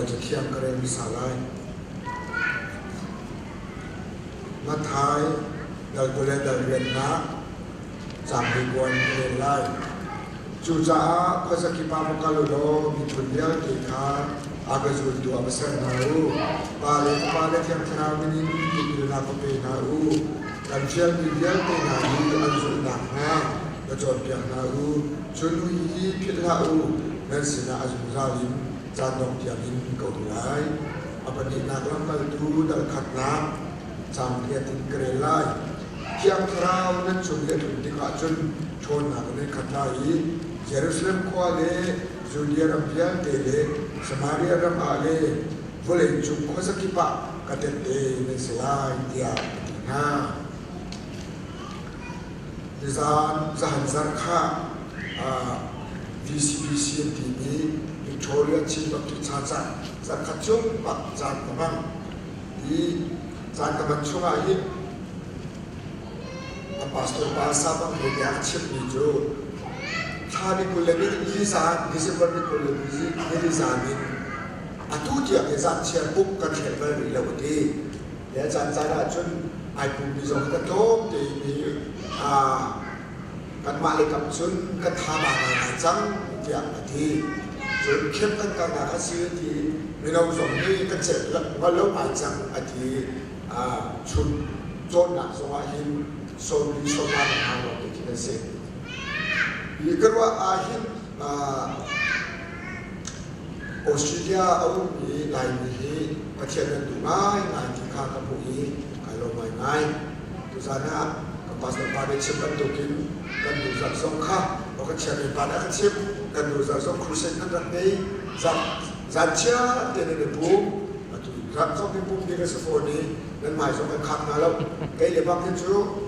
Cathiang ka rel hmasa lai. Matthai dal 20 le dal riatnak caang hleikuan ka rel lai. Cucaah khuazakip ah va kal u law miphun vialte kha a ka zultu ah va ser hna u. Pa le Fapa le Thiang Thlarau min in tipilnak va pe hna u. Kan fialmi vialte hna hi an zulh nakhnga va cawnpiak hna u. Cun ui hi philh hlah u, nan sinah a zungzal in caan dongh tiangin ka um lai. A pahnihnak lamkaltu dal khatnak caang riat in ka rel lai. Thiang Thlarau nan cung i a tlun tikah cun ṭhawnnak in nan khat lai i Jerusalem khua le Judea ram vialte le Samaria ram ah le vawlei cung khuazakip ah ka tette nan si lai tiah a ti hna. Nizaan zahan zarh kha VCBC an timi Victoria Chin Baptist Church ah zarhkhat chung bak caan ka hmang. Hi caan ka hman chungah hin a pastor pa Sabang he bia a chimmi cu thla ni 20 le ni zan December ni 20 le ni zan in atu tiang hi zan chiar pumh kan thleng bal rih lo a ti. Le caan caan ahcun ai pummi zong kan tlawm tein hi kanmah le kam cun kan tha ba ngai cang tiah a ti. Cun camp kan kalnak a si ti mino zong nih kan celh hngal lo ngai cang a ti. Chun cawnnak zong ah hin 40 sawmnga hna lawng te khi kan si. Hi ka ruah ah hin Australia a ummi Laimi hi Pathian nan duh ngaingai ti kha ka hmuh i kai lawm ngaingai. Tuzan ah ka pastor pa nih chim bantukin kan nuzarh zong kha o ka chiami pa nih a ka chimh kan nuzarh zong crusade nan rak ngei zan chia te nan i pum atu rak zong hi pum ding a si fawn i nan hmai zong kan khak hna lo kei le bang hi cu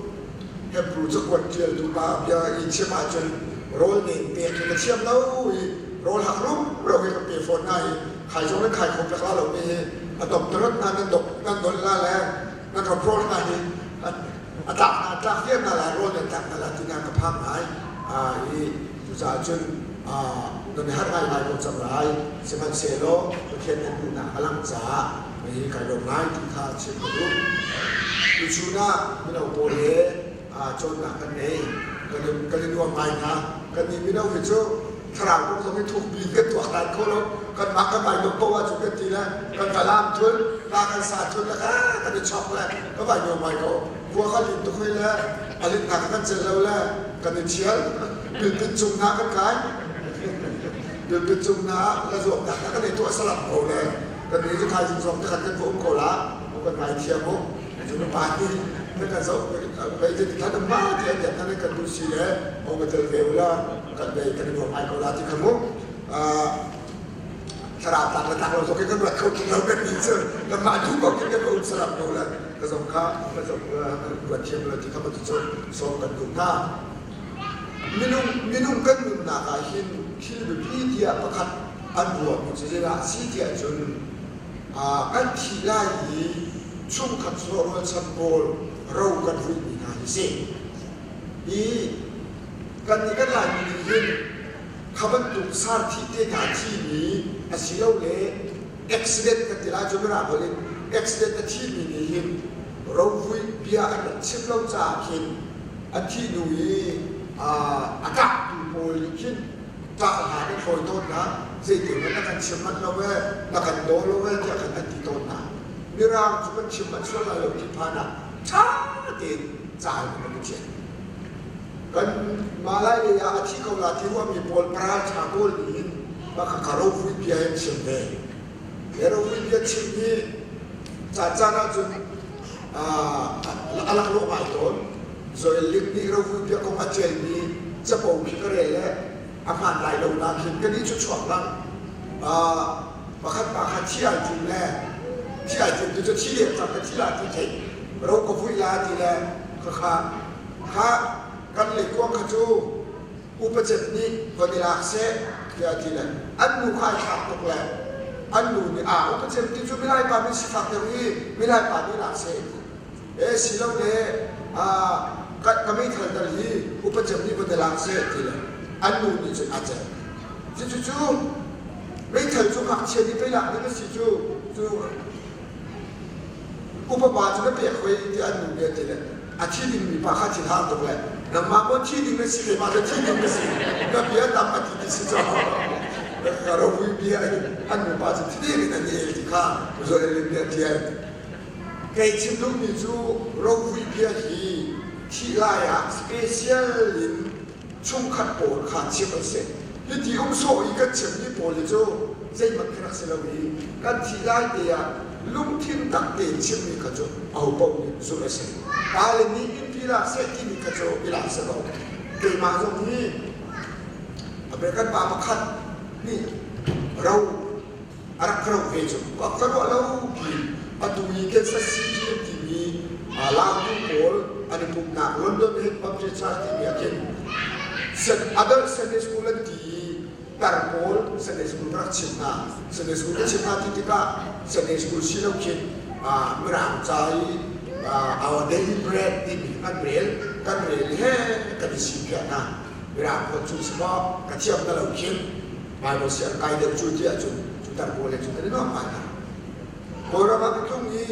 Hebrew cakuat ṭialtu pa bia i chim ahcun rawl nen pek hi ka thiam lo i rawl hak rumro hi ka pe fawn hna i khai zong nan khai kho pek la lo mi hi a dom tarot hna nan dok nan dolh la le nan ro rawl hna hi a tlak hna tlak viar hna la rawl nan tlak hna la ti hna ka phang ngai i cucaah cun nan i harh ngai ngai ko cang lai sihmanhsehlaw Pathian nan duhnak a langh caah hi kai lawm ngai ti kha chim ka duh. Tuchun ah mino pawl he cawnnak kan ngei. Kan i nuam ngai hna. Kannih mino hi cu thlarau kong zong hi thukpi kan tuaktan kho lo. Kanmah kan vai nuam poah cu kan ti le kan kalaam thul, la kan sa thul le kan i chok le ka vai nuam ngai ko. Khua kan lin tuk hoi le a linnak kan celh lo le kan i thial. Pilpit cung hna kan kai. Pilpit cung hna la zuamnak kan i tuah salam ko le kan ni cu thaizing zong takhat kan va um ko la kan ngai thiam u cu pa nih na kan zoh vei te than ma ti an yan nan kan du si le o ka tel ve ula kan vei kan i nuam ai ko la ti kha mu thlarau tlak le tlak lo zong kan rat kho tung lo kan ni cu kan mah duh ko kin kan um saram ko la ka zong kha ka zong ruat thiam lo ti kha ma tu cu sawm kan duh hna minung minung kan nunnak ah hin thil biapi tiah pakhat an ruahmi cu zeidah a si tiah cun kan thih lai i chungkhat rualchan pawl ro kan vuihmi hna hi si. Hi kan nih kan Laimi nih hin kha bantuk sarthih te hna thimi asilole accident kan ti lai cu mirang holh in accident a thimi nih hin rovuih bia an rak chim lo caah khin a thih hnu i a kahtu pawl nih khin ṭah hna kan hlawi tawn hna zeitin hmanh na kan chim manh lo ee na kan daw lo ee tiah khan an ti tawn hna mirang cu kan chim manh sual lai lo ti phan ah ṭha tein ca in kan i thian kan malai lei ah a thi ko la ti ruahmi pawl paral ṭha pawl nih hin mah kha ropui bia in chim ve he ropui bia chim hi caan caan ahcun a laklawh ngai tawn Zoel Ling nih ropui bia kong a ṭialmi capo khi ka rel le a hmaan lai lo nak hin ka nih cu chuak lang pakhat pa kha thi ai tim le thi ai tim tu cu thi lem cang ka thi la ti thei ro ka vui la ti le kha kha kha kan leikuang kha cu upa cem nih von i lak seh tiah ti le an nu kha ai thlak tuk le an nu nih a upa cem ti cu milai pa min sifak deuh i milai pa nih lak seh ti e si lo le ka meithal dal hi upa cem nih von i lak seh ti le an nu nih cun a cem cucu cu. Meithal cu ngakchia nih pei lak ding a si cu cu upa pa cu na pek hoi tiah an nu nih a ti le a thi dingmi pa kha thin hang tuk le nangmah maw thi ding na si keimah cu thi ding na si na bia tam a ti ti si caah ka ropui bia in an nupa cu thi ding in an i el ti kha Joel nih a tial. Kei chim duhmi cu ropui bia hi thih lai ah special in chungkhat pawl kha chim an si. Hiti um sawh i kan chimmi pawl hi cu zeihmanh khi rak si lo i kan thih lai te ah lungthin tak tein chimmi kha cu ahopaoh nih zulh a si. Pale nih innpi lak seh timi kha cu i lak si lo. Keimah zong hi American pa pakhat nih ro a rak ka roh ve cu ka ruah lo pi atu i Kansas City an timi lautu pawl an i pumhnak London Head Baptist Church timi ah khin adult Sunday School an ti i tar pawl Sunday School ka rak chim hna. Sunday School ka chim hna ti tikah Sunday School si lo khin Mirang ca i Our Daily Bread timi kan rel kan rel he kan i simpiah hna. Mirang holh cu si maw ka thiam na lo khin Bible siang kai deuh cu ti ahcun cu tar pawl he cun kan i nuam ngai hna. Kawlram ah ka tlung i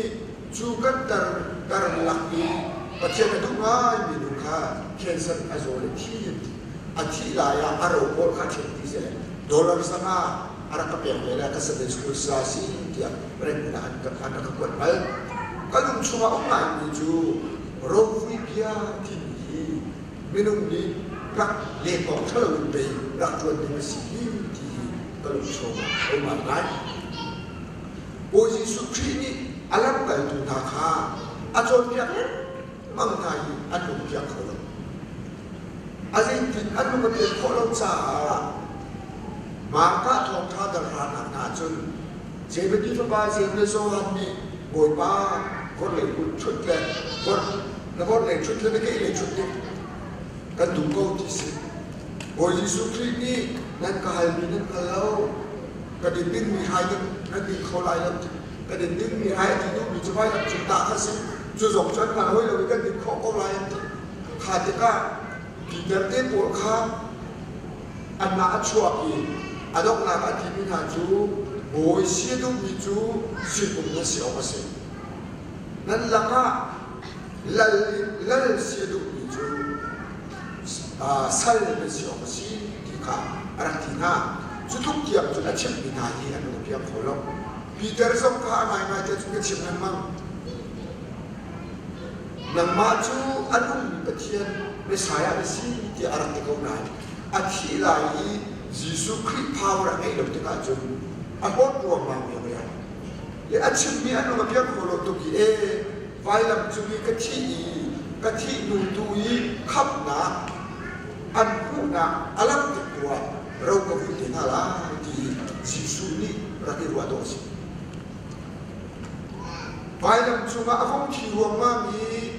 cu kan tar tar lak i Pathian a duh ngaimi nu kha cancer a zaw le thi an ti. A thih lai ah a ro pawl kha ṭhen ti seh dollar sanga a rak ka pek ve le ka Sunday school sa si tiah reng in an ka an rak ka kuat bal. Ka lung chungah um ngaimi cu rovui bia timi hi minung nih rak lek awk ṭhalo in pei rak ṭuan ding a si hi ti hi ka lung chungah a um ngaingai. Bawi Jesuh Khrih nih a lamkaltu hna kha a cawnpiak lengmang hna i an lung piak kho lo. A zeitin an lung a pian khawh lo caah Marka thawngṭha dal hranak hna cun Zebedi fapa Jeim le Johan nih Bawipa vorlei kut ṭhut le vor na vorlei ṭhut le na kehlei ṭhut nih kan duh ko ti si. Bawi Jesuh Khrih nih nan ka halmi nan hngal lo, ka din dingmi hrai nan nan ding kho lai lo ti. Ka din dingmi hrai a ti duhmi cu vailam cung tah kha si. Cu zong cu an hngal hoi lo i kan din khawh ko lai an ti. Kha tikah Peter te pawl kha anmah a chuak i a donghnak a timi hna cu bawi si a duhmi cu sinum na si awk a si. Nan lakah lal lal si a duhmi cu sal na si awk a si ti kha a rak ti hna. Cu tluk tiang cun a chimhmi hna hi an rak piang kho lo. Peter zong kha a ngaingai te cun ka chim lengmang. Nangmah cu a nungmi Pathian Messiah na si tiah a rak ti ko nain a thih lai i Jesuh Khrih power a ngeih lo tikah cun a hlawt ruangmang mi a le a chimmi an lung a piang kho lo tuk i e vailam cung i ka thih i ka thih hnu tu i khamhnak an hmuhnak a langh tik tu ah ro ka vui te hna lai ti Jesuh nih rak i ruah dawh a si. Vailam cungah a vung thi ruangmang i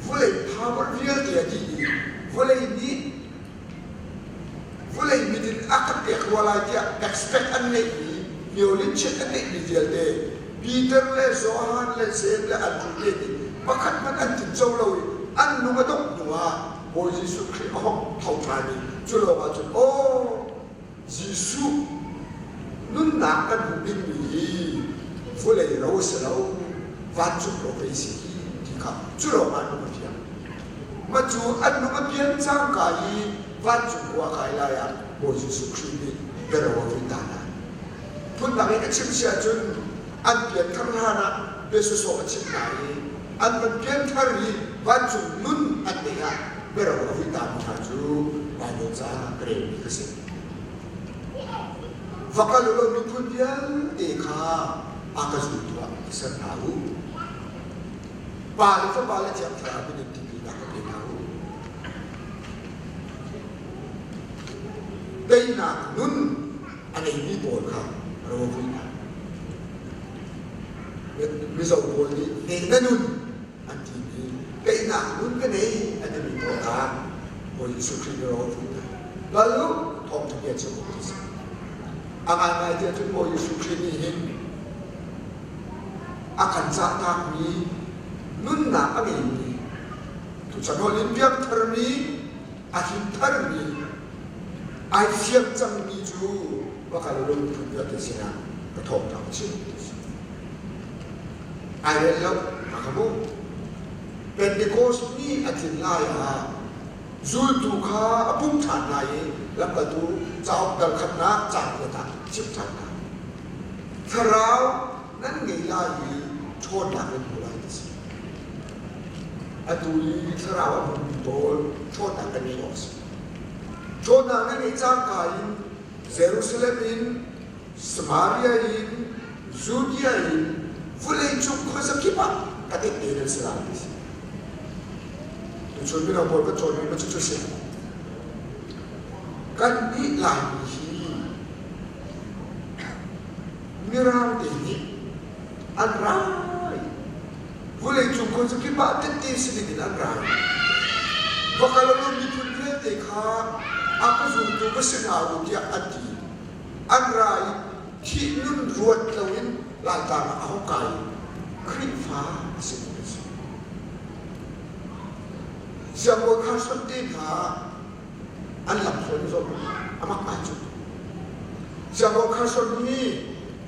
vawlei power vialte a dih i vawlei nih vawlei mit in a ka pek rua lai tiah expect an ngeihmi myolin chiat an ngeihmi vialte Peter le Johan le Jeim le Andrew te nih pakhat hmanh an tinco lo i an lung a dongh hnu ah Bawi Jesuh Khrih a hong tho ṭhan i cu lawng ah cun aw Jesuh nunnak kan hmuh dingmi hi vawlei ro a si lo, vancung ro pei si hi ti kha cu lawng ah lung a fiang. Mah cu an lung a pian cangka i vancung khua kai lai ah Bawi Jesuh Khrih nih biaro a vui ta hna. Phundang in a chim si ahcun an pianthar hlan ah bia sawsawh a chim hna i an van pianthar i vancung nun an neih ah biaro a vui ta mi hna cu Baibal ca ka relmi ka si. Va kal u law miphun vialte kha a ka zultu ah i ser hna u. Pa le Fapa le Thiang Thlarau min in tipilnak ka pe hna u. Teinak nun a ngeimi pawl kha ro a vui hna. Mizo pawl nih hnehna nun an timi teinak nun ka nei an timi pawl kha Bawi Jesuh Khrih nih ro a vui hna. Kal u, thawngṭha bia chim u ti si. A ngaingai tiah cun Bawi Jesuh Khrih nih hin a kan cahtakmi nunnak a ngeimi tuchan holh in piangtharmi a him tharmi ai fiang cangmi cu. Va kal u law miphun vialte sinah ka thawngṭha va chim ti a si. Ai rel lo, a ka hmuh. Pentecost ni a tlin lai ah zultu kha a pum ṭhan hna i lamkaltu cauk dal khatnak caang riat ah chim ṭhan hna. Thlarau nan ngei lai i ṭhawnnak nan hmu lai ti si. Atu i thlarau a hmumi pawl ṭhawnnak kan ngeih awk a si. Ṭhawnnak nan ngeih cangka in Jerusalem in, Samaria in, Judea in vawleicung khuazakip ah ka tehte nan si lai ti si. Tuchun mino pawl kan cawnmi cu cu si. Kannih Laimi hi Mirang te nih an rai. Vawleicung khuazakip ah tehte si ding in an rai. Va kal lo miphun vialte kha a ka zultu va si hna u tiah an ti. An ra i thih nun ruat loin Laitlang ah a hung kai i Khrihfa a simi an si. Siangbawi Carson te hna an lamhruai na zoh a mak ngai cu. Siangbawi Carson hi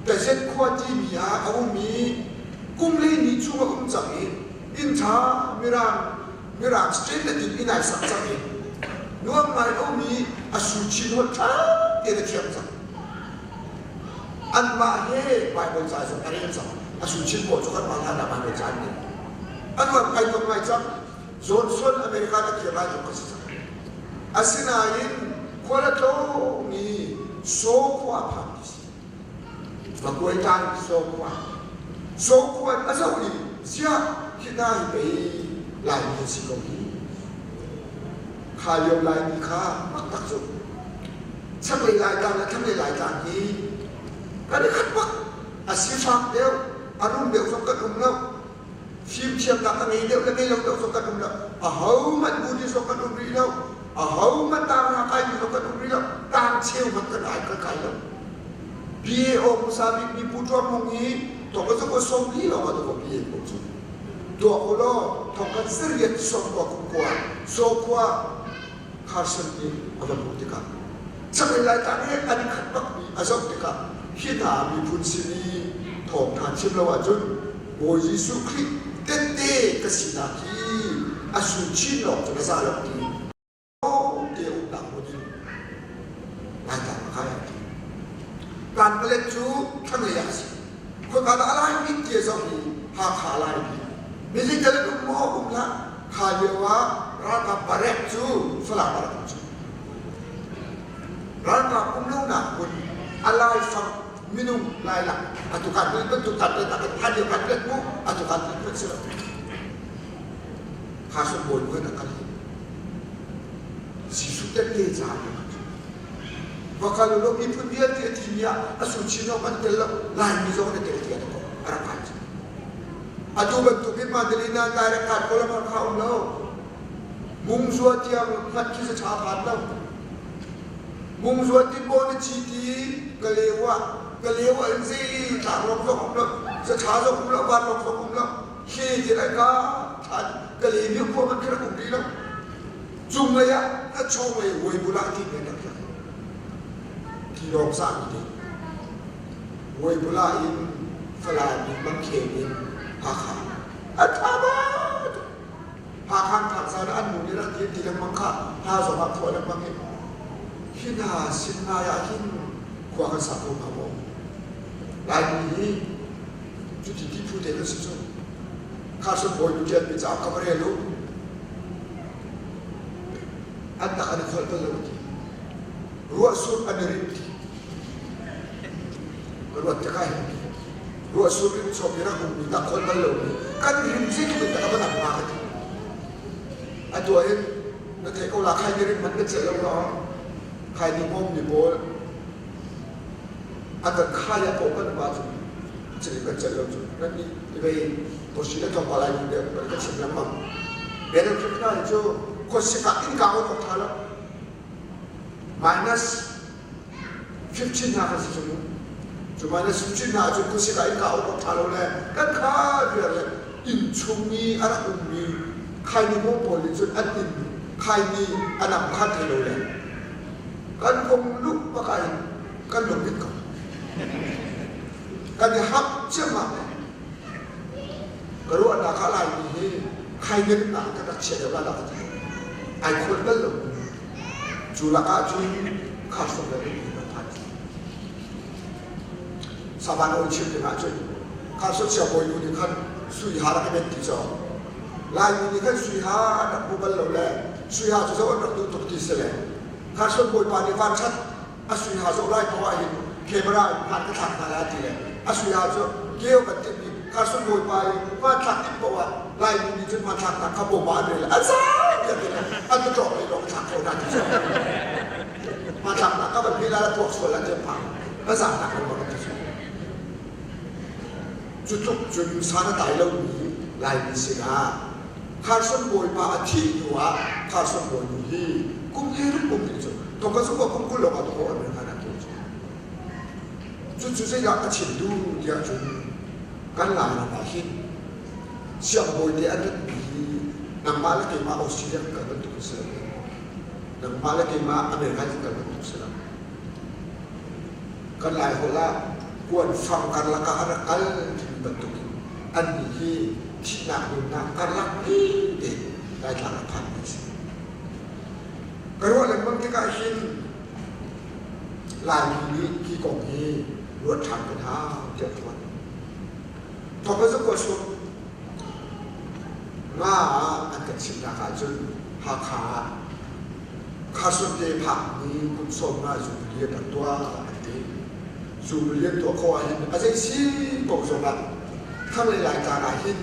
Tazet khua timi ah a um i kum hleihnih chung a um cang i inn ṭha Mirang Mirang state le din inn ai sak cang i nuam ngai a um i a su chin holh ṭha tein a thiam cang. Anmah he Baibal ca zong a rel cang. A su chin pawl cu kanmah hlan ah Baibal ca an rel. A nuam ai nuam ngai cang. Johnson America ka kir lai tluk ka si cang. Asinain khual a tlawmi Saw khua a phan ti si. Vakuai tlang Saw khua. Saw khua in a zoh i ziah hi hna hi pei Laimi an si ko hi. Kha lio Laimi kha mak tak cu. Chaklei Laitlang le thlanglei Laitlang hi kan i khat bak. A sifak deuh, a rum deuh zong kan um lo. Fimthiamnak a ngei deuh le ngei lo deuh zong kan um lo. Ahohmanh Buddhist zong kan um rih lo. Ahohmanh tangra kaimi zong kan um rih lo. Tang cheu hmanh kan ai kan kai lo. BAO hmasa bik mi Pu Tuan Hmung hi thong ka cu 40 lawng ah tuah BA ko cu. Tuah u law thong kan sariat sawmkua kum kua sawkua Carson nih a va hmuh tikah chaklei Laitlang he an i khat bakmi a zoh tikah hi hna miphun sin i thawngṭha chim lo ahcun Bawi Jesuh Khrih tehte ka sinak hi a sun chin lawng cu na za lo ti te umnak hmun in Laitlang a kai an ti. Kanpalet cu thlanglei ah a si. Khoika dah a lai bik ti a zoh i Hakha a lai bik. Military um maw um hlah kha lio ah ralkap barek cu Falam ah rak um cu. Ralkap um lonak hmun a laifang minung lailak atukan bantuk kan let ah kan lio kan let mu atukan kan si lo. Kha sun bawi nu a kal hi. Jesuh tehte caah va kal u law miphun vialte a thimi ah a su chin zong an tel lo Laimi zong an i tel tiah a rak kai cu. Atu bantukin Madalina direct card ko lam kha um lo. Mungzua tiang hngat khi sa ṭha phan lo. Mungzua ti paw na chi ti kalewa kalewa in zei tlak lawng zong um lo sa ṭha zong um lo van lawng zong um lo hli ti lai ka ṭhan kale mi khua man khi rak um rih lo. Cunglei ah na chonglei Weibulah timi an rak rak. Tilawng sami te. Weibulah in Falam in Mangkheng in Hakha. A tha bak. Hakha phak zan an nu nih rak ti ti lengmang kha hna zong ah phuah lengmang i hi hna sin ngai ah hin khua kan sa kho hnga maw? Laimi hi cuti ti phu te kan si cu. Carson bawi nu ṭialmi cauk ka va rel u. An tak an i kholh bal lo ti. Ruahsur an i rinh ti. Ka ruat tikah hin ruahsur rim chom i rak ummi tak kholh bal lomi kan rim zeitluk in dah a va dang hnga ka ti. Atu ah hin na thei ko la khai ni rim hmanh na celh lo lawng khai ni bawm ni pawl a kan khai ah pawh kan um ahcun cutin kan celh lo cu nan nih tivei Australia tlawmpal ai ding deuh kan chim lengmang. Better hna hi cu khuasik ah innka on awk ṭha lo. Minus 15 hna kan si cu mu. Cu minus 15 hna ahcun khuasik ah innka on awk ṭha lo le kan kha viar le inn chung i a rak ummi khaini maw pawl nih cun an inn khaini a nam khan thei lo le kan vong luh bak ah hin. Kan lungit ko. Kan i hap ciammam. Ka ruahnak ah Laimi hi khainin ah kan rak chia deuh la ka ti. Ai khual bal lo. Cu lakah cun khasum le nupi kan phan. Saban oi chim ding ahcun khaso chia bawi nu nih khan sui ha rak i men ti caw. Laimi nih khan sui ha an rak hmu bal lo le sui ha cu zoh an rak duh tuk ti si le khason bawipa nih vanṭhat a sui ha zoh lai poah hin camera in hmaan ka thlak hna lai ti le a sui ha cu keo kan timh i khason bawipa i hmanthlak timh poah Laimi nih cun hmanthlaknak kha bawm ah an rel an zai tiah ti le an tlawk lei lawng thlak kho hna ti cu hmanthlaknak kha van hmeh la tuak sual an tiam phang a zahnak lengmang an ti cu. Cu tluk cun san a tlai lomi Laimi sinah Carson bawipa a thih hnu ah Carson bawinu hi kum 16 kum nih cun thong ka zumh kum 20 lawng ah tuah an hna tu cu. Cucu zeidah a chim duh tiah cun kan Lairam ah hin siangbawi te an ratmi hi nangmah le keimah Australia kan kal bantuk in si lo. Nangmah le keimah America kan kal bantuk si lo. Kan Laiholh ah kuanfang karlak ah a rak kal timi bantuk in annih hi thihnak nunnak karlak mi te Laitlang a phanmi a si. Ka ruah lengmang tikah hin Laimi nih hi kong hi ruat ṭhan kan hau tiah ka ruat. Thawk a zakua sung nga ah an kan chimnak ahcun Hakha ah Khasun te phak ni kum 15 zubili an rak tuah an ti. Zubili an tuah khawh ahhin a zei si ko zongah thlanglei Laitlang ah hin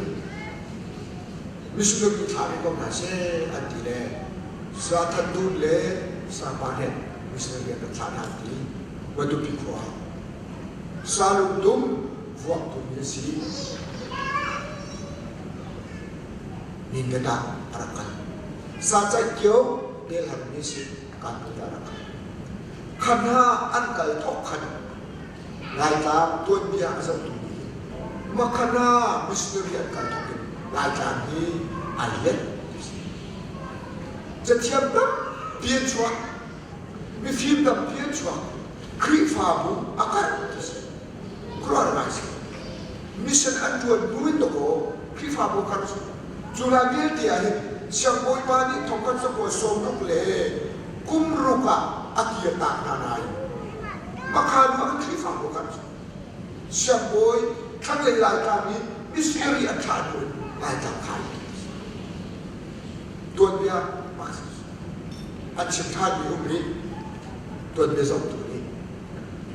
missionary thlah ve ko hna seh an ti le Sa Than Dun le Sa Pa Hnet missionary an rak thlah hna an ti. Matupi khua Sa Lung Dum vuak tumi a si. Mindat ah a rak kal. Sa Caih Kio Belhar mi si Kanput ah a rak kal. Kha hna an kal thawk khan Laitlang tuanbia a zohtu nih Makhana missionary an kal thawk in Laitlang hi ai let ti si. Cathiam tampi an chuak. Mifim tampi an chuak. Khrihfabu a karh ti si. Khuaruahhar ngai si. Mission an ṭuan hnu in dawkaw Khrihfabu karh cu cu lai vialte ah hin siangbawipa nih thongkhat zakua 60 le kum ruk ah a kir tak hna nain Makha nu ah Khrihfabu karh cu siangbawi thlanglei Laitlang i missionary an thlah hnu in Laitlang khai tuanbia an chim ṭhanmi um rih tuanbia zohtu nih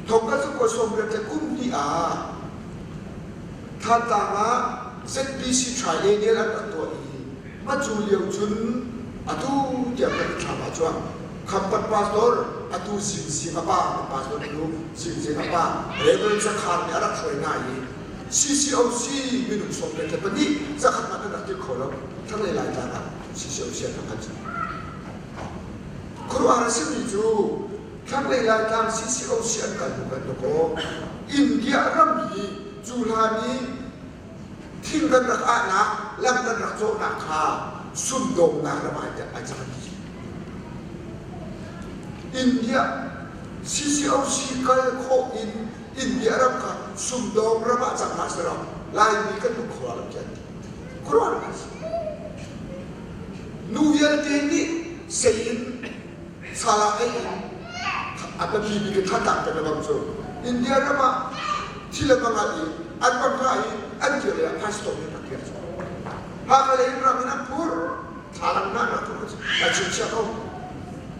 Thongkhat zakua 80 le kum hnih ah Thantlang ah ZBC Triennial an rak tuah i macu lio cun atu tiang kan i thlam ah cuang Khampat pastor atu Singsing a pa kan pastor nu Singsing a pa Reverend Zakhar nih a rak hruai hna i CCOC minung 14 zakhat hmanh an rak til kho lo thlanglei Laitlang ah CCOC an rak kal cu. Khuaruahhar a simi cu Thlanglei Laitlang CCOC an kal hnu bantuk aw India ram hi cu hlan i thing kan rak ahnak lam kan rak cawhnak kha sumdawngnak ram ah ai cang ti. India CCOC kal khawh in India ram kha sumdawng ram ah cang hlah selaw Laimi kan lung khua lo tiah khuaruahhar ngai si. Nu vialte nih sei in Salah ei in a biapi bik in thlatlak peng lebang cu India ram ah thil an va i an va hngah i an kir lei ah pastor nih rak kir cu. Hakha lei in ram in an phur thlalang na rak phur a chimchia ko.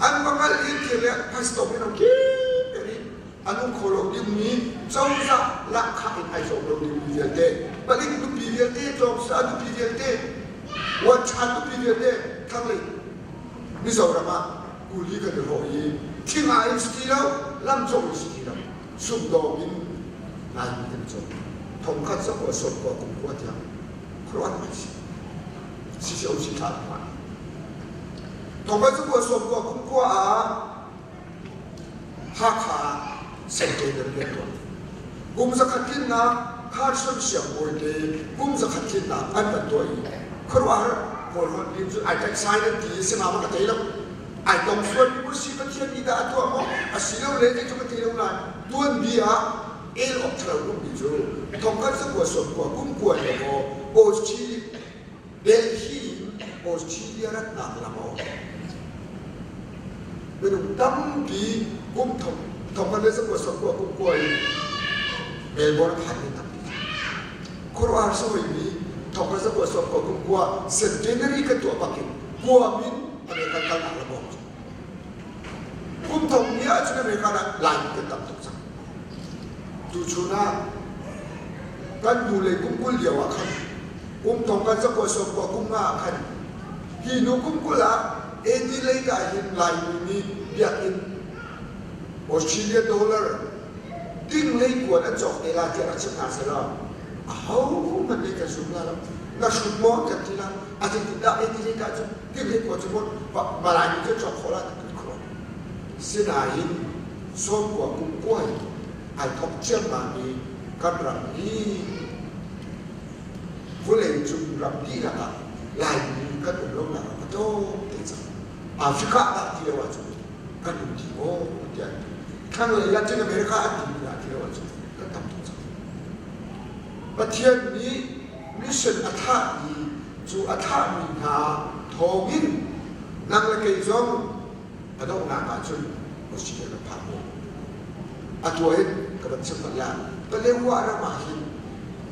An va ngal i kir lei ah pastor nih rak kir i a nung kho lo dingmi cozah lahkhah in ai zawm lo dingmi vialte palik nupi vialte tlawngsa nupi vialte vuanchan nupi vialte thlanglei Mizoram ah kuli kan i rawh i thinga in si ti lo lamcawh in si ti lo sumdawng in Laimi kan cawm thongkhat zakua sawmkua kum kua tiang khuaruahhar ngai si CCOC thla hma thongkhat zakua sawmkua kum kua ah Hakha ah sengke kan rian tuan. Kum 100 tlinnak Carson siangbawi te kum 100 tlinnak an kan tuah i khuaruahhar Kawlrawn lim cu ai tlaih sai nan ti i singam ka thei lo. Ai tong sualmi maw si Pathian nih dah a tuah maw asilole zei cu ka ti lo nain tuanbia ah el awk ṭhalo ummi cu thongkhat zakua sawmkua kum kua lio maw Australia Delhi in Australia ratnak lam a um. Minung tampi kum thong thongkhat le zakua sawmkua kum kua in Melbourne a phanmi tampi. Khuaruahhar sahoimi thongkhat zakua sawmkua kum kua centenary kan tuah bak in kuam in American kalnak lam a um. Kum thong ni ahcun American ah Laimi kan tam tuk cang. Tuchun ah kan hnulei kum 20 lio ah khan kum thong kan zakua sawmkua kum nga ah khan hi hnu kum 20 ah AD lei ka hin Laimi nih biakinn Australia dollar ting lei kuan an cawk te la tiah rak chim hna selaw aho hmanh nih kan zum la lo na hrut maw kan ti la a zeitindah AD lei ka cun ting lei kuan cu Malaimi cu cawk khawh la ti kan khuah sinain sawmkua kum kua in ai thawk ciammam i kan ram hi vawlei cung ram dihlak ah Laimi kan um lonak ram a tlawm te cang. Africa dah ti lo ahcun kan um ti maw tiah an ti. Thlanglei Latin America an timi dah ti lo ahcun kan tam tuk cang. Pathian nih mission a thahmi cu a thahmi hna thawngin nang le kei zong a donghnak ahcun Australia kan phak maw? Atu ah hin ka van chim bal la, Paletwa ram ah hin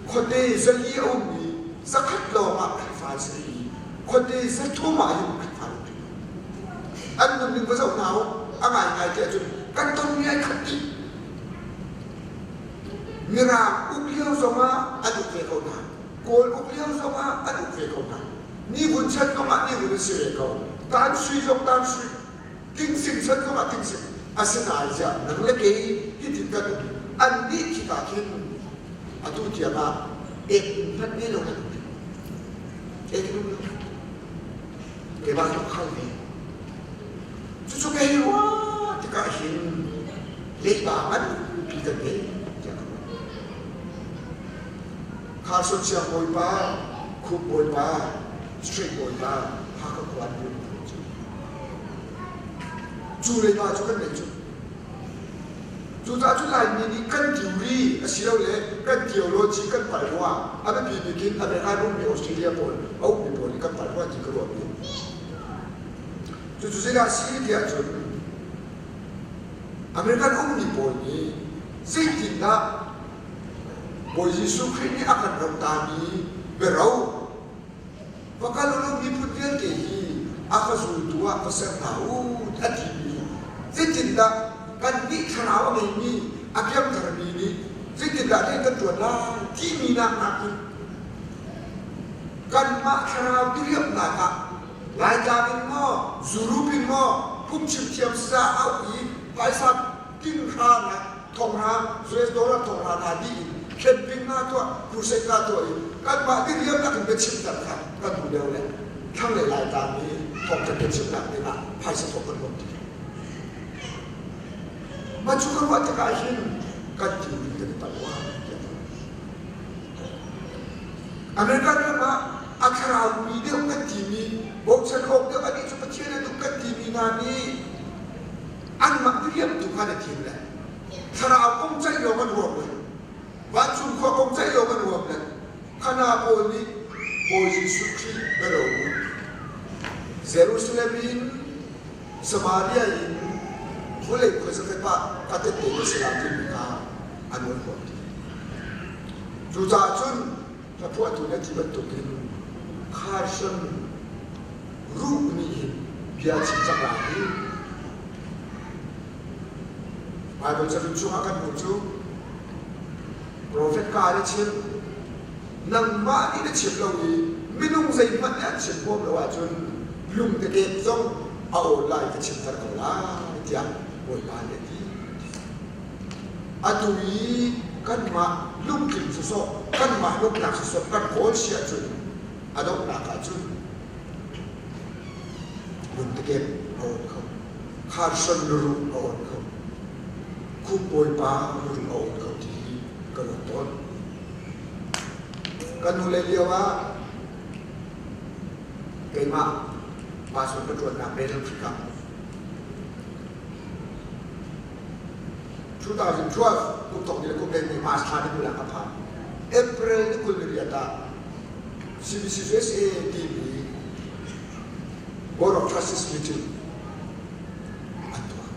khuate zali a ummi zakhat lawng ah Khrihfa an si i khuate zathum ah hin Khrihfa an um. An nunning va zoh hna u, a ngaingai ti ahcun kan tonmi ai khat dih. Mirang uk lio zongah an uk ve ko hna. Kawl uk lio zongah an uk ve ko hna. Nivun chan zongah nivun an si ve ko. Tan sui zong tan sui. Tingsing chan zongah tingsing. Asinain ziah nang le kei hitin kan um. Annih khika khin atu tiang ah ek hmanh ngei lo kan um. Ek in um lo. Keimah zong khal ve. Cucu kei ruah tikah hin leiba nganpi kan ngei tiah ka ruah. Carson siangbawipa, Khup bawipa, Street bawipa, Hakha khua an dirmi cu. Cu leiba cu kan nei cu. Cucaah cu Laimi nih kan theory asilole kan theology kan palh ruah a biapi bik in American ummi Australia pawl a ummi pawl nih kan palh rua ti ka ruahmi. Cucu zeidah a si ti ahcun American ummi pawl nih zeitindah Bawi Jesuh Khrih nih a kan rohtami biaro va kal u law miphun vialte hi a ka zultu ah va ser hna u a timi zeitindah kannih thlarau a ngeimi a piangtharmi nih zeitindah rian kan ṭuan lai timi nak nakin kanmah thlarau diriamnak ah Laitlang in maw Zurup in maw phungchim thiam saza auh i phaisa ting hra na thong hra US dollar thong hra hna dih in camping nga tuah crusade nga tuah i kanmah diriamnak in biachimter kha kan duh deuh le thlanglei Laitlang i thawngṭha biachimnak dingah phaisa thawk kan huam ti. Mah cu ka ruah tikah hin kan theory kan i palh rua tiah ka ruah. American ram ah a thlarau mi deuh kan timi bochan awk deuh anih cu Pathian a duh kan timi hna nih anmah diriam tu kha na thim le thlarau kong ceih lawng an huam le vancung khua kong ceih lawng an huam le khana pawl nih Bawi Jesuh Khrih biaro Jerusalem in Samaria in vawlei khuazakip ah ka tette na si lai timi kha an wan huam ti. Cucaah cun hlaphuahtu nih a ti bantukin Carson ruh nih hin bia chim cang lai hi. Bible cahlun chungah kan hmuh cu profet ka nih chim nangmah nih na chim lo i minung zeihmanh nih an chim huam lo ahcun lungtekep zong a awn lai ka chimter ko lai tiah Bawipa nih a ti. Atu i kanmah lungtling sawsawh, kanmah lungnak sawsawh kan kawl si ahcun a donghnak ahcun lungtekep a awn kho, kharson luruh a awn kho, khup Bawipa luruh a awn kho ti hi ka ruat tawn. Kan nule lio ah keimah pastor ka ṭuannak Bethel Creek ah. 2012 kum thok ni le kum ni March thla ni 20 ah ka phan. April ni 28 ah CBCUSA timi Board of Trustees meeting an tuah.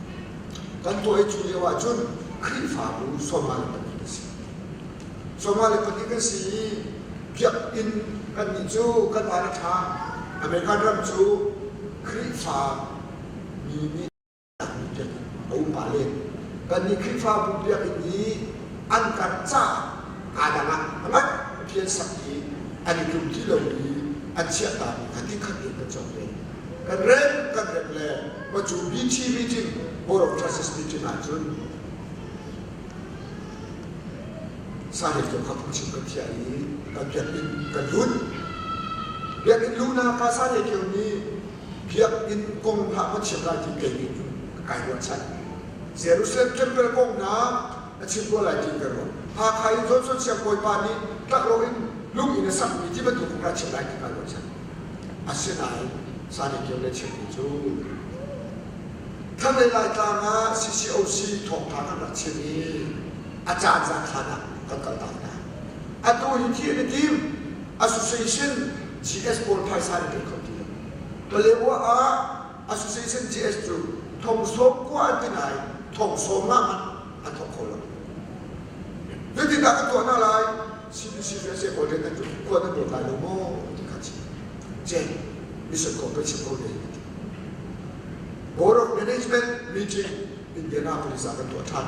Kan tuah i cu lio ahcun Khrihfabu sawmnga le pahnih kan si. Sawmnga le pahnih kan si i biakinn kannih cu kan van a ṭha. American ram cu Khrihfa mi nih biakinn a um pah len. Kannih Khrihfabu biakinn hi an karh caah kaa dang ah a ngan pian sak i an i tlum ti lo i an chiahtami kha tikhat in kan cawk ve. Kan rem kan rem le cu BT meeting Board of Trustees meeting ahcun Sahel cu kha phungchim kan thiah i kan biakinn kan lut. Biakinn luhnak ah Sahel Kio nih biakinn kong hlah ka chim lai ti kei nih kai ruahchan. Jerusalem temple kong hna a chim ko lai ti ka ruah. Hakha in Johnson siangbawipa nih tlakrawh in lung in a sakmi ti bantuk kong hna chim lai ti kai ruahchan. Asinain Sahel Kio le chimmi cu Thlanglei Laitlang ah CCOC thawngtha kan rak chim i a caan zat hlan ah kan kaltak hna. Atu hi thi an i tim. Association GS pawl phaisa an pe kho ti lo. Paletwa ah Association GS cu thong sawm kua an ti nain thong sawm nga hmanh an thawk kho lo. Zeitindah kan tuah hna lai? CBC USA pawl rian nan khua nan tuan lai lo maw? ti kha chim. Jen, mission kong kan chim ko ne. Board of Management meeting Indianapolis ah kan tuah ṭhan.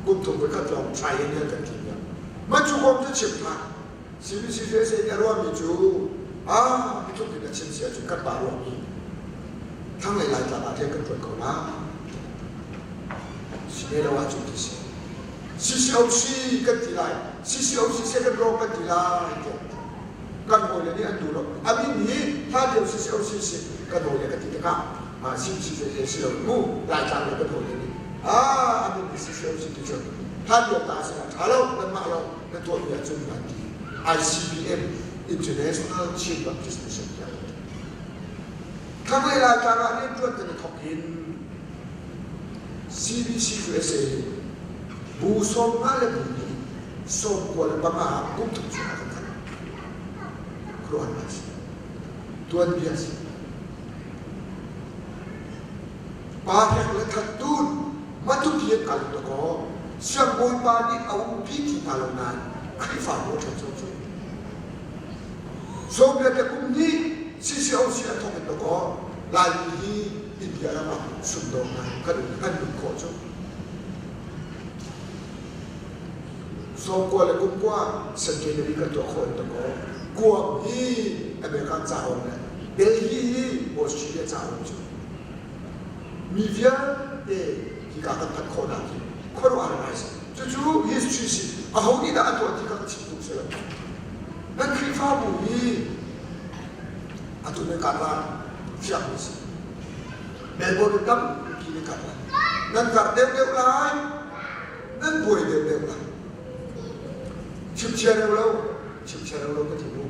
Kum thum voikhat lawng triennial kan ti piak. Mah cu kong cu chim ṭhan. CBCUSA nih a ruahmi cu ah hi tluk in a chim si ahcun kan pa ruahmi thlanglei Laitlang ah rian kan ṭuan ko la. Si ve lo ahcun ti si. CCOC kan ti lai. CCOC second row kan ti lai tiah kan hawile nih an duh lo. A min hi hlan lio CCOC si kan hawile ka ti tikah CCOC si lo mu Laitlang le kan hawile nih ah a min hi CCOC ti cun hlan lio ta a si a ṭha lo nanmah lo na tuahmi ahcun an ti. ICBM International Chin Baptist Mission tiah an ti. Thlanglei Laitlang ah rianṭuan kan i thawk in CBC USA bu 15 le bu nih 95 ah kum thum chung a kan thanh. Khuaruahhar si. Tuanbia si. Pa hrek le that tun matupi an kal to ko siangbawipa nih a umpi ti hna lo nain Khrihfabu a ṭhancho cu. Soviet le kum hnih CCOC an thawk in to kaw Laimi hi India ram ah sumdawng ngai kan kan nun khawh cu. 90 le kum kua centenary kan tuah khawh in to kaw Guam hi American caawng le Delhi hi Australia caawng cu mi vialte hika kan phanh khawhnak hi khuaruahhar ngai si. Cucu history si. Aho nih dah a tuah ti kha ka chim duh si lo. Nan Khrihfabu hi atu nan kar la fiang mi si. Melbourne in tampi nan kar lai. Nan kar deuhdeuh lai, nan buai deuhdeuh lai. Chimchia reu lo, chimchia reu lo ka ti mu.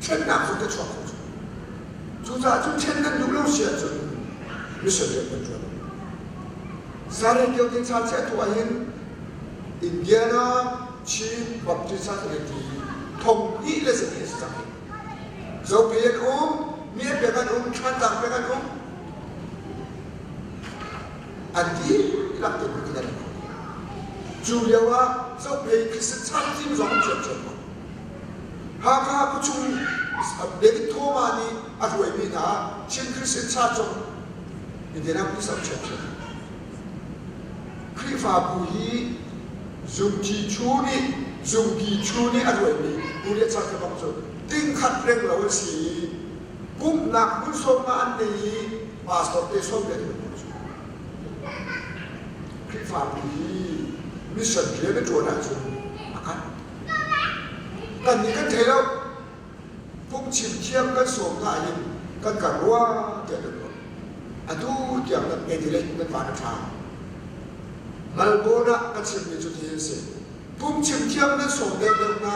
Ṭhennak cu ka chuak kho cu. Cucaah cun ṭhen nan duh lo si ahcun mission rian kan ṭuan. Sare kio te cha chiah tu ahhin Indiana Chin Baptist ah kan ti thong hnih le zahnih a si cang. Zophei an um, Miat peng an um, Thantlang peng an um. An dihlak te hmun an um. Cu lio ah Zophei Christian Church team zong an ṭhiamṭhiam ko. Hakha khuachung David Thoma nih a hruaimi hna Chin Christian Church zong Indianapolis ah ṭhiamṭhiam. Khrihfabu hi zungki chu nih zungki chu nih a ruaimi Korea church bang cu tingkhat reng lo an si i pumhnak hmun sawmnak an nei i pastor te sawm le an cu Khrihfabu hi mission rian a ṭuan ahcun a khat kan nih kan thei lo phungchim thiam kan sawm hna hin kan kar rua tiah kan ruah. Atu tiang kan Adelaide kan van a ṭha. Melbourne ah ka chimmi cu ti a si. Phungchim thiam nan sawm deuhdeuh hna,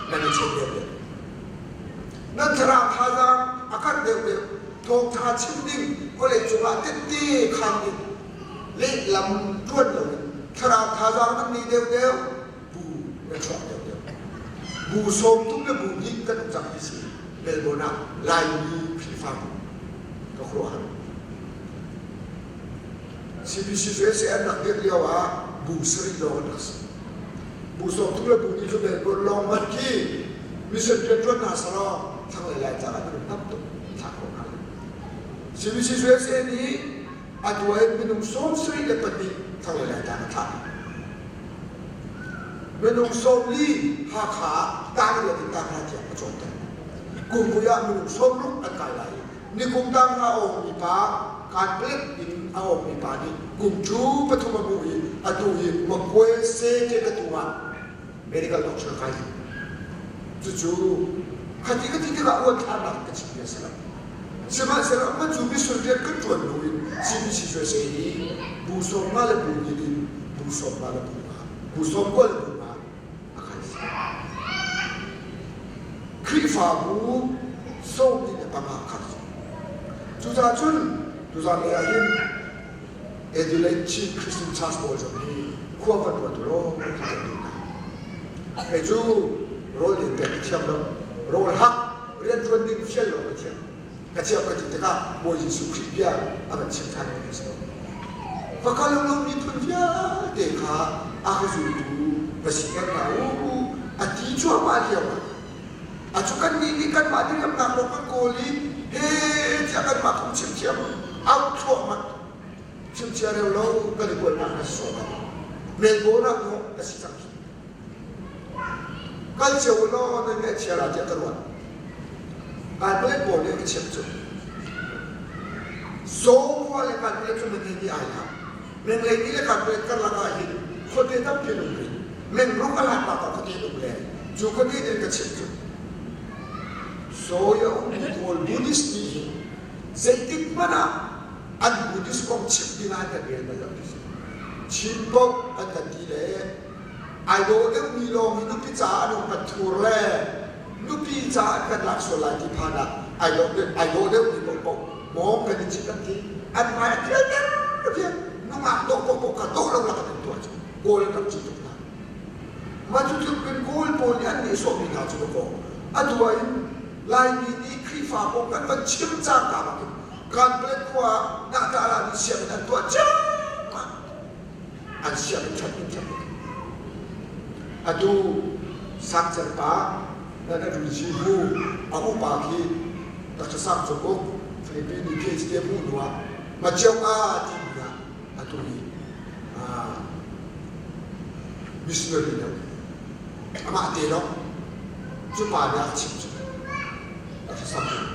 nan i chim deuhdeuh. Nan thlarau thazaang a karh deuhdeuh. Thawngṭha chim ding vawlei cungah tette khaan ding lehlam ṭuan loin. Thlarau thazaang nan nei deuhdeuh, bu na chuak deuhdeuh. Bu sawm thum le bu hnih kan um cang ti si. Melbourne ah Laimi Khrihfabu ka khuaruahhar. CBC USA an rak dirh lio ah bu sarih lawng an rak si. Bu sawm thum le bu hnih cu Melbourne lawng hmanh khi mission rianṭuan hna selaw thlanglei Laitlang ah minung tam tuk thlak khawh hna lai. CBC USA nih atu ah minung 74 thlanglei Laitlang a thlah. Minung 40 Hakha ah tangriat in tanghra tiang a cawnter. Kum ah minung 60 an kai lai i nikum tanghra a awngmi pa Kanplet in a awngmi pa nih kum cu pathum a hmuh i atu hi Makwe se ke ka tu ah medical doctor kai cucu khati ka ti tikah uanthlarnak ka chimmi a si lo. Sihmanhsehlaw mah cu mission rian kan ṭuan hnu in CBC USA hi bu sawm nga le bu hnih in bu sawm nga le bu nga, bu sawm kua le bu nga a kai si. Khrihfabu sawm hnih le panga a khat. Cucaah cun tuzan lei ah hin Adelaide Chin Christian Church pawl zong hi khua van ruat u law ti kan duh hna. Kei cu rawl din pek ka thiam lo, rawl hak rianṭuan ding fial lo ka thiam. Ka thiam ka ti tikah Bawi Jesuh Khrih bia a kan chim ṭhan mi a si lo. Va kal lo miphun vialte kha a ka zultu va siter hna u a ti cuahmah lio ah a cu kannih nih kanmah dirkamnak lawng kan kawl i he tiah kanmah phungchim thiam out thluahmah chimchia reu lo kan i kualnak na si sual lai. Melbourne ah maw a si cang Kal cio u law nan ngaihchia la tiah ka ruat. Kanpalet pawl nih an ka chimh cu. Zaw khua le Kanpalet cu menghei nih ai hlah. Menglei nih le Kanpalet karlak ah hin khuate tampi an um rih. Mengruk a hlatnak ah khuate an um le cu khuate nih an ka chimh cu. Zaw i a ummi Kawl Buddhist nih hin zeitik hmanh ah an Buddhist kong chimh ding ah an kan rel bal lo ti si. Chin paoh an kan ti le ai daw deuhmi lawng hi nupi caah an um kan thur le nupi caah an kan lak sual lai ti phan ah ai daw ai daw deuhmi paohpaoh mawng kan i cit an ti an hmai a tial ter vial nungak dawh paohpaoh kha dawh lo lak in tuah cu kawl an rak ci tuk hna mah cu tluk in kawl pawl nih an nehsawhmi hna cu dakaw atu ah in Laimi nih Khrihfa kong kan van chim cangka bak in Kanpalet khua ah Nahtahlah nih sianginn an tuah ciammam an sianginn ṭhat in ṭhat atu Sangcer pa nan a ruizi hu a upa khi Dr. Sang Cung Uk Philippine nih PhD a hmuh hnu ah Machiau a timi ah atu hi missionary deuh amah te lawng cu pa nih a chim cu Dr. Sang Cung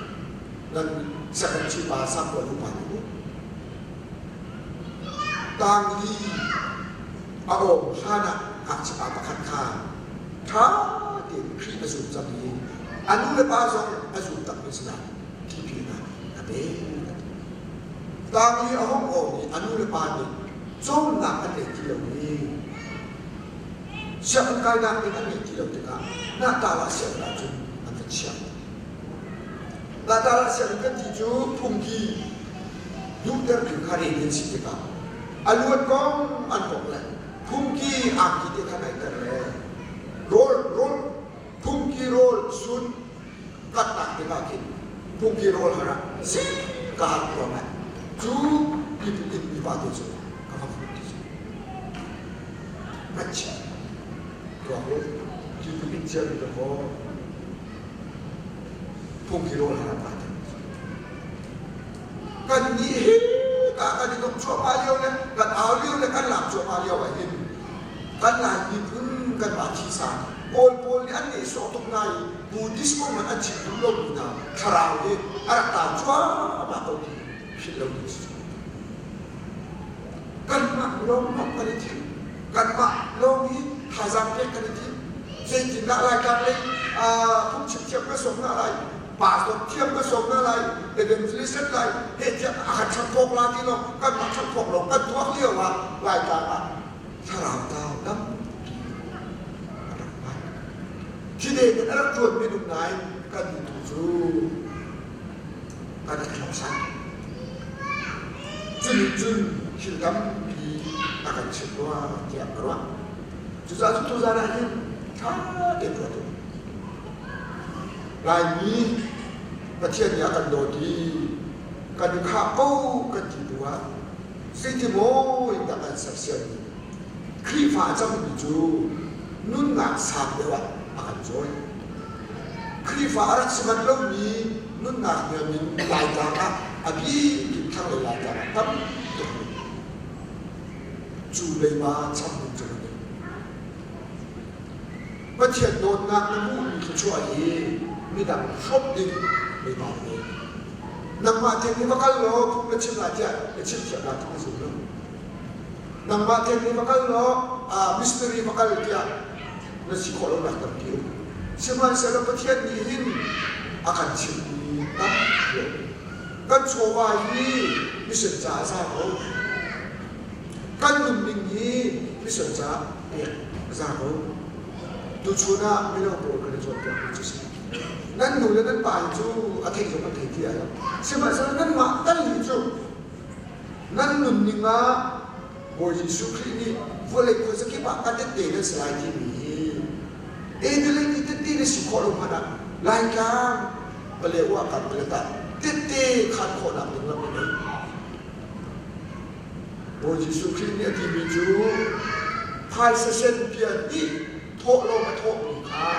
nan second chief pa Sang Kuan upa nih mu Tangli a awm hlan ah ngakchia pa pakhat kha ṭha tein Khrih a zum cang i a nu le pa zong a zum takmi sinah tipilnak a pek. Tangli a hung awm i a nu le pa nih cawmnak an ngei ti lo i sianginn kainak ding an ngei ti lo tikah Nahtala sianginn ah cun an va chiah. Nahtala sianginn kan ti cu phungki duhter tu kha rel an si tikah a luat kong an kong le phungki angki te kha naihter le rawl rawl phungki rawl sun katnak tikah khin phungki rawl har ah si ka har ruangah cu ti in mi pa te cu ka va phun ti cu ngaihchia tuak u ti tu in cia mi ka kaw phungki rawl har ah Kannih hi ka kan i dong cuahmah lio le kan au lio le kan lak cuahmah lio ah hin kan Lai miphun kanmah thisa Kawl pawl nih an nehsawh tuk hna i Buddhist kong an chim duh lomi hna thlarau hi a rak taan cuahmah ko ti philh lo ding si. Kanmah lawng nuamh kan i thim. Kanmah lawng hi thazaang pek kan i thim. Zeitindah Laitlang lei phungchim thiam kan sawm hna lai? Pastor thiam ka sawm hna lai, evangelist an lai, he tiah a kan ṭhangphawk la ti lo, kanmah ṭhangphawk lo kan tuak lio ah Laitlang ah thlarau tau tampi a rak phan. Thide in a rak ṭuan minung nain kan nih tu cu kan i thloksan. Cunih cun thil tampi a kan chimh rua tiah ka ruah. Cucaah cu tuzaan ah hin ṭha tein ruat u. Laimi Pathian nih a kan dawt i kan i khah ko kan ti bu ah zeiti maw in dah kan sersiammi Khrihfa a cangmi cu nunnak sang deuh ah a kan cawi. Khrihfa a rak si manh lomi nunnak niam in Laitlang ah a bik in thlanglei Laitlang ah tam tuk cu leiba cham ding cu na ngei. Pathian dawtnak na hmuhmi thluachuah hi midang hrawmh ding leiba na ngei. Nangmah theng hi va kal law phung na chim lai tiah na chim thiam lai ti ka zum lo. Nangmah theng hi va kal law missionary va kal tiah na si khawh lonak tampi um. Sihmanhsehlaw Pathian nih hin a kan chimhmi tampi a um. Kan chawva hi mission caah a za ko. Kan nunning hi mission caah pek a za ko. Tuchun ah mino pawl kan i cawnpiakmi cu si. Nan nu le nan pa hi cu a theih zong an thei ti ai lo. Sihmanhsehlaw nanmah tal hi cu nan nunning ah Bawi Jesuh Khrih nih vawlei khuazakip ah ka tette nan si lai timi hi Adelaide i tette na si khawh lo hmanh ah Laitlang Palewa kan palet ah tette khaan khawhnak ding lam na ngei. Bawi Jesuh Khrih nih a timi cu phaisa sen pian nih thawhlawm a thawhmi kha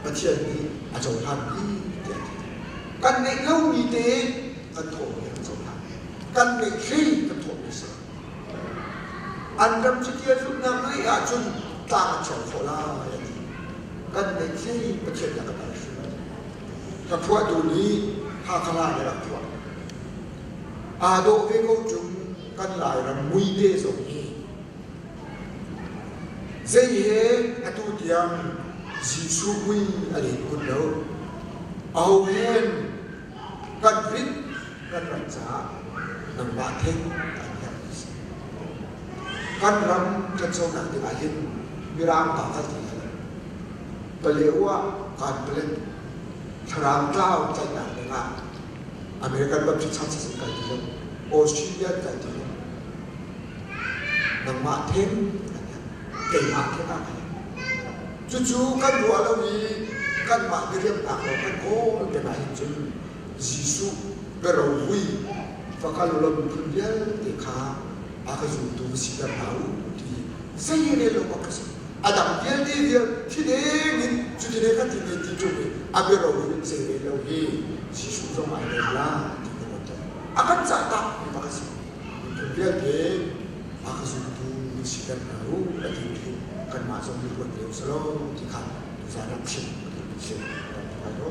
Pathian nih a cohlanmi tiah a ti. Kan ngeih lomi te kan thawhmi an cohlan. Kan ngeih hlei kan thawhmi a si. An ram chiti a zumhnak lei ahcun tlang a thiang khawh lai a ti. Kan ngeih hlei Pathian nih a kan al hrim. Ka phuahtu nih Hakha la nih rak phuah. Aa dawh ve ko ṭung kan Lairam muite zong hi Zei he atu tiang Jesuh mui a len kun lo. Aho hen kan rit kan ram caah nangmah theng kan herh ti si. Kan ram kan conak ding ah hin Mirang pa kal ti lai lo. Palewa kan palen thlarau tlau tlaihnak ding ah American Baptist Churches in kal ti lo. Australia kal ti lo. Nangmah theng kan herh. Keimah theng ah kan herh. Cucu kan ruah lo i kanmah diriamnak lawng kan kawl peng ahhin cun Jesuh biarovuai va kal ulaw miphun vialte kha a ka zultu va siter hna u ti zei rel lo bak ka si. A dang vialte vial thi deng in cuti ne kha ti ne ti ṭung i a biarovuai in zei rel lo hi Jesuh zong ai lawm la ti ka ruat tawn. A kan cah tak mi bak a si. Miphun vialte a ka zultu na siter hna u a ti khi kanmah zong nih ruat lio si lo ti kha tuzaan ah chim ka duhmi si. Kan ti lai lo.